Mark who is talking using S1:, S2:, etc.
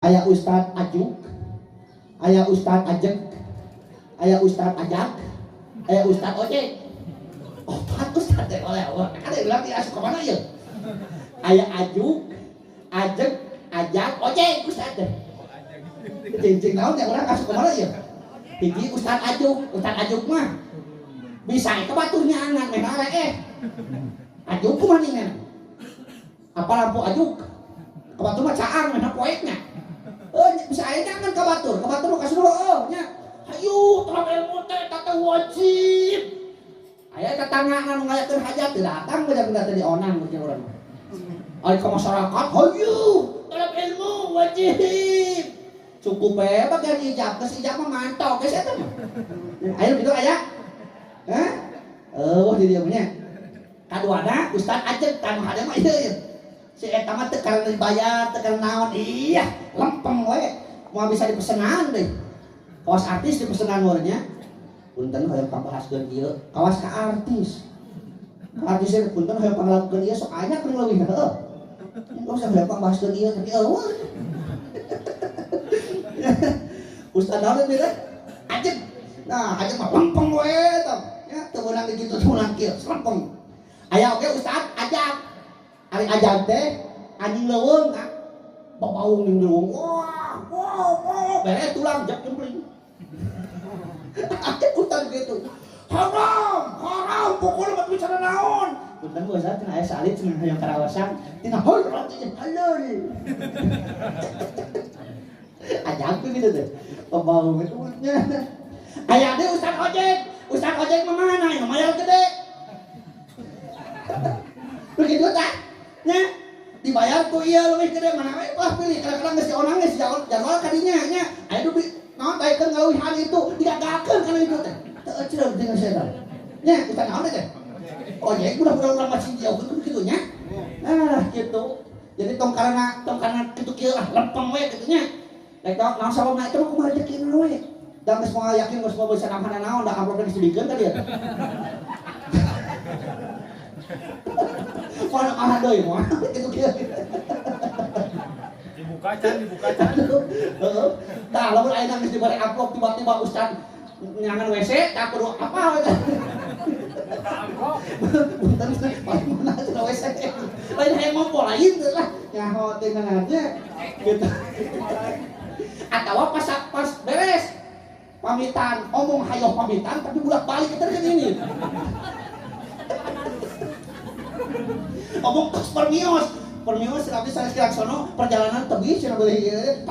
S1: Aya Ustad Ajuk, aya Ustad Ajek, aya Ustad Ajak, aya Ustad Ojek. Opat Ustad teh oleh Allah. Kan dia bilang asup ka mana ieu? Aya Ajuk, Ajek, Ajak, Ojek Ustad teh. Cing-cing naon ya urang asup ka mana ieu? Hiji Ustad Ajuk, Ustad Ajuk mah bisa itu baturnya angan meh eh. Ajuk kumaha ningan? Apa lampu ajuk? Ka batur mah caang meh poeknya. Bisa aya nyangan ka batur kasih heueuh nya. Hayu tolong ilmu teh tata wajib. Aya tetangga nu ngayakeun hajat teu datang beda-beda teh dionang ku urang. Ari ka masyarakat hayu tolong ilmu wajib. Cukup we bagian ijab, geus ijab mah mantau geus eta mah. Ayo gitu aya. Hah? Eueuh di dieu nya. Kaduana Ustad Ajeng tanu hade mah ieu ieu. Si eta mah teu karena dibayar, teu karena naon. Iya, lempeng we. Moal bisa dipesenan deui. Kawas artis dipesenan nya. Punten hoyong pangbalaskeun ieu, kawas ka artis. Ka artis teh punten hoyong panglakukeun ieu sok aya keur leuwih heueuh. Enggak usah hoyong pangbalaskeun ieu tapi eueuh. Ustad naon teh Ajeng. Nah, Ajeng mah lempeng we tah. Ya, teu meunang dikitu teu meunang kieu, lempeng. Aya oge Ustad Ajak. Ari ajak teh anjing leuweung ah. Babaung ning leuweung. Wah, wow, wow, bere tulang jak jempling. Ajak Ustad gitu. Haram, haram, pokoknya mah bicara naon. Punten Ustad cenah aya salit cenah hayang karawasan, tina halal halal. Ajak tuh gitu teh. Babaung itu nya. Aya deui Ustad ojek. Ustad ojek mah mana? Yang mayar gede. Begitu tah? Nya dibayar ku ieu leuwih gede mana we wah pilih kadang-kadang geus dionang geus jadwal kadinya nya. Aya nu naon daekeun ngaleuwihan itu digagalkeun kana itu teh. Teu eceuk dengan setan. Nya Ustad naon teh? Ojek udah urang masih jauh kitu nya. Nah, gitu. Jadi tong karena kitu kieu lah lempeng we kitu nya. Rek naon sababna itu mah kumaha rezekina we. Da geus moal yakin geus moal bisa namhana naon da amplop geus dibikeun ka dieu. Moal nambahan deui moal kitu kieu.
S2: Dibuka can, dibuka can.
S1: Heeh. Tah lamun ayeuna geus dibere amplop tiba-tiba ustad nyangan WC tah kudu apa we teh.
S2: Buka amplop.
S1: Punten paling mana cenah WC. Lain hayang ngompol lain teh lah. Nyaho teh nya gitu. Atawa pas pas beres pamitan, omong hayoh pamitan tapi bolak-balik kita kan ini. Omong tos permios, permios abdi sanes Kilaksono perjalanan tebih cenah beuih ieu.